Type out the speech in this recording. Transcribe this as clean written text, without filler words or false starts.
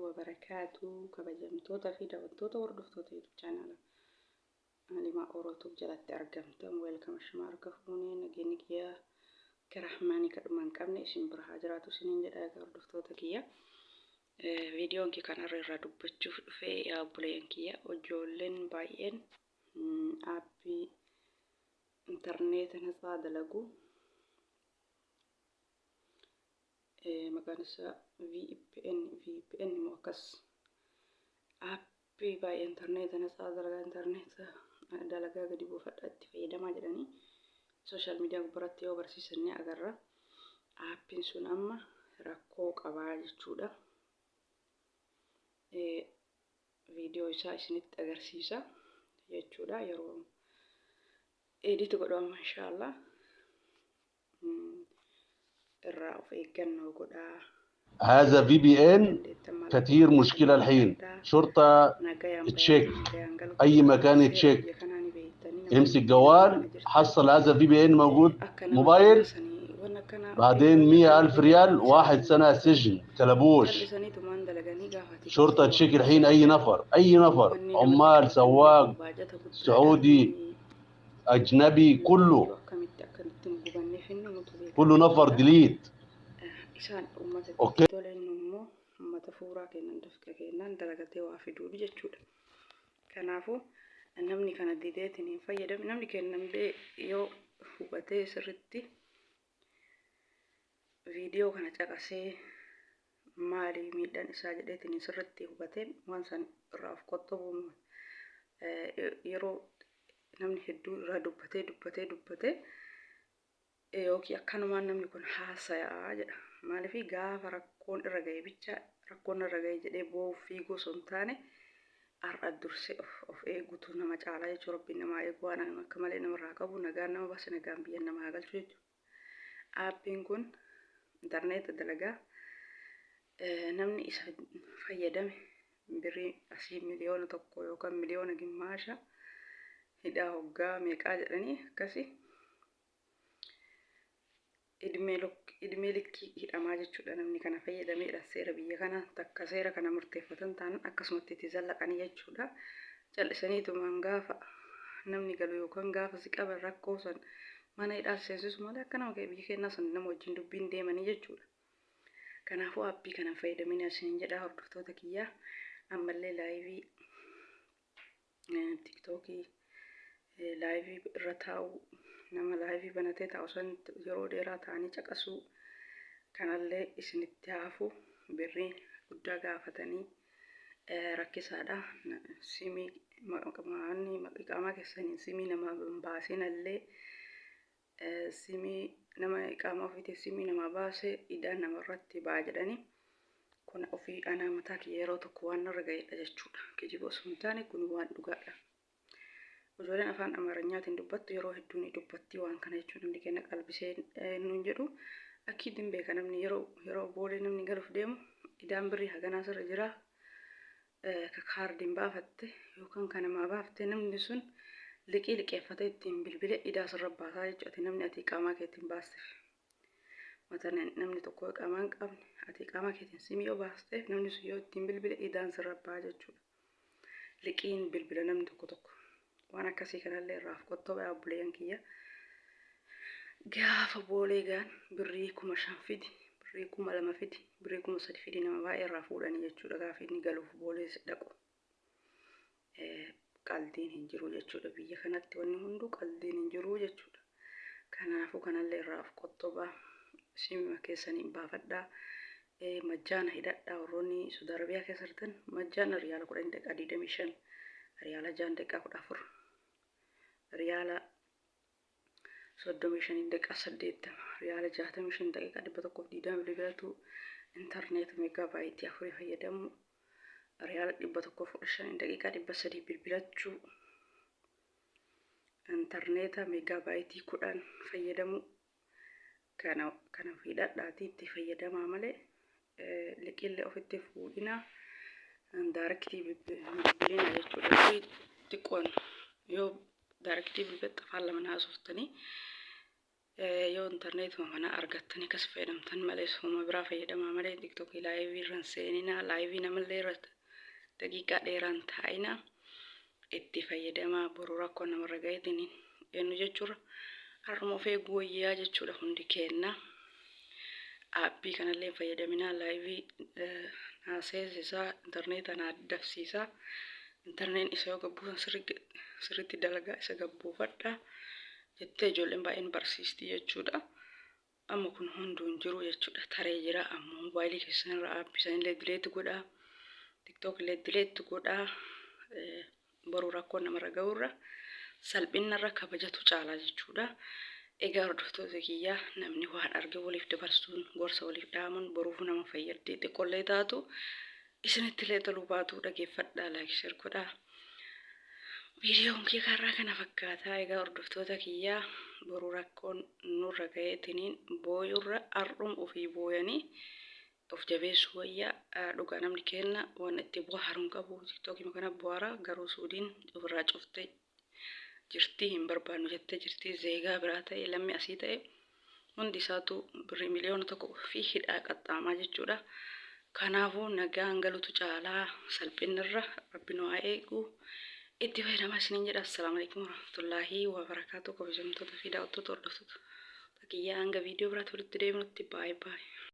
Wabarakaatu kabajamtoota fi daawwattoota hordoftoota YouTube chaanaala Alimaa Orootuuf jalatti argamtan, welcome, ashama harka fuunee. Nageenyi kiyya karahmaanii kadhuma hin qabne isin bira haa jiraatu isiniin jedha. Egaa hordoftoota kiyya, viidiyoon kee kanarra irraa dubbachuuf dhufe, yaa obboleeyyan kiyya, ijoolleen baay'een aappii intarneeta natsaa dalagu maqaan isaa VPN, VPN immoo akkas aappii baay'ee intarneeta natsaa dalagaa, intarneeta dalagaa gadi buufadha, itti fayyadamaa jedhanii social media gubbaratti yoo barsiisan ni agarra. Aappiin sun amma rakkoo qabaa jechuudha. Viidiyoo isaa isinitti agarsiisa jechuudha yeroo edit godhu amma inshaallah. Irraa of eeggannoo godhaa. هذا VPN كثير مشكلة الحين، شرطة تشيك أي مكان، تشيك، امسك جوال، حصل هذا VPN موجود موبايل، بعدين 100,000 ريال، واحد سنة سجن كلبوش. شرطة تشيك الحين أي نفر، أي نفر، عمال، سواق، سعودي، أجنبي، كله كله نفر delete. Isaan uummata Okay. tole, inni immoo uummata fuuraa kennan, dafqa kennan, dalagatee waa fiduu jechuudha. Kanaafuu namni kana dideetiin hin fayyadamne, namni kennan bee yoo hubatee sirritti viidiyoo kana caqasee maali miidhaan isaa jedheetiin sirritti hubatee waan san irraa of qottobuun, yeroo namni hedduu irraa dubbatee dubbatee dubbatee yookiin akkanumaan namni kun haasayaa jedha. Maaliif gaafa rakkoon irra ga'e bicha rakkoon irra ga'e jedhee boo'uuf fiiguu osoo hin taane, har'a dursee of eeguutu nama caalaa jechuudha. Rabbiin namaa eegu, waan akka malee namarraa qabu, nagaan nama baase, nagaan biyya nama haa galchu jechuudha. Aappiin kun intarneeta dalagaa, namni isa fayyadame birrii asii 1,000,000 yookaan 1.5 miliyoona hidhaa hoggaa meeqaa jedhanii akkasii idmee likkii hidhamaa jechuudha namni kana fayyadameedha. Seera biyya kana takka seera kana murteeffatan taanaan akkasumatti itti zallaqanii jechuudha. Cal'isaniitumaan gaafa namni galu yookaan gaafa si qaban rakkoo san mana hidhaa seensisu malee akka nama biyya keenyaa san nama wajjin dubbiin deemanii jechuudha. Kanaafuu aappii kana fayyadamin isiniin jedha hordoftoota kiyyaa. Ammallee live TikTokii live irra taa'u, nama live banatee taa'u san yeroo dheeraa ta'anii caqasuu kanallee isinitti haafu, birrii guddaa gaafatanii rakkisaadha. Simii iqaamaa keessaniin simii nama baasinallee, simii nama iqaamaa ofiitiin simii namaa baase idaan namarratti ba'a jedhanii. Kun ofii anaa mataa kiyya yeroo tokko waan narra ga'edha jechuudha. Kijiba osoo hin taane kun waan dhugaadha. Ijoolleen afaan Amaarinyaatiin dubbattu yeroo hedduu ni dubbatti waan kana jechuun. Namni kenna qalbisee nuun jedhu akkiitiin beeka. Namni yeroo yeroo boolee namni galuuf deemu idaan birrii haganaa sirra jira, ka kaardiin baafatte yookaan kan namaa baafte, namni sun liqii liqeeffatee ittiin bilbilee idaa sirra baasaa jechuudha. Namni ati qaamaa keetiin baasteef. Mata namni tokko qaamaa hin qabne, ati qaamaa keetiin simii yoo baasteef, namni sun yoo ittiin bilbile idaan sirra baa jechuudha. Liqiin bilbila namni tokko tokko. Waan akkasii kanallee irraa of qottoo obboleeyyan kiyya. Gaafa boolee gaan birrii 5,000 fidi, birrii 2,000 fidi, birrii 3,000 fidi, nama baay'ee irraa fuudhanii jechuudha gaafa inni galuuf boolee dhaqu. Qaldiin hin jiru jechuudha, biyya kanatti wanni hunduu qaldiin hin jiru jechuudha. Kanaafuu kanallee irraa of qottobaa, simima keessaniin baafadhaa. Majjaana hidhadhaa. Warroonni Saudi Arabiyaa keessa jirtan majjaana riyaala 10.25, riyaala 6.14, riyaala 35.80, riyaala 65.120 bilbilatu, intarneet meegaa baayitii 4 fayyadamu, riyaala 115.300 bilbilachuu, intarneeta meegaa baayitii 10 fayyadamu, kana kana hidhadhaatii itti fayyadamaa malee liqiillee ofitti fuudhinaa, directii bilbilina jechuudha. Xiqqoon yoo Directii bilbilatti afaan lamaan haasoftanii yoo intarneetuma mana argattanii akkas fayyadamtan malee sooma biraa fayyadamaa malee TikTokii liveii irra hin seeninaa. Liveii namallee irra daqiiqaa dheeraan taa'inaa. Itti fayyadamaa, boru rakkoo namarra gaheetiin eenyu jechuudha. Har'uma of eeguu wayyaa jechuudha hundi kenna. Appii kanallee fayyadaminaa, liveii naa seensisaa, intarneeta naa dafsiisaa. Intarneet isa yoo gabbuusan sirriitti dalagaa, isa gabbuufadha jettee ijoolleen baay'een barsiisti jechuudha. Amma kun hunduu hin jiru jechuudha. Taree jira amma moobaayilii keessan irra appii sanillee delete godhaa. TikTok illee delete godhaa. Boruu rakkoo namarra ga'urra salphinnarra kabajatu caalaa jechuudha. Egaa hordoftoota kiyyaa, namni waan arge waliif dabarsuun, gorsa waliif dhaamuun boruuf nama fayyaddi. Xiqqoollee taatu, isinitti illee toluu baatu, dhageeffadhaa, like, share godhaa. Viidiyoon kee karraa kana fakkaataa. Egaa hordoftoota kiyyaa, boruu rakkoon nurra ga'eetiniin booyurra har'um ofii booyanii of jabeessuu wayyaa. Dhugaa namni kenna waan itti bohaaruun qabu TikTokii kana bohaara, garuu Suudiin ofirraa cuftee jirtii, hin barbaannu jettee jirtii. Zeegaa biraa ta'e, lammii asii ta'e, hundi isaatu birrii 1 miliyoona fi hidhaa qaxxaamaa jechuudha. Kanaafuu nagaan galutu caalaa salphinnirra. Rabbi nu haa eegu. Itti fayyadamaa isiniin jedha. Assalaamu alaikum warahmatullaahi wabarakaatu. Kabajamtoota fi daawwattoota, hordoftoota kiyyaa, hanga viidiyoo biraatti walitti deebinutti, baay'ee baay'ee.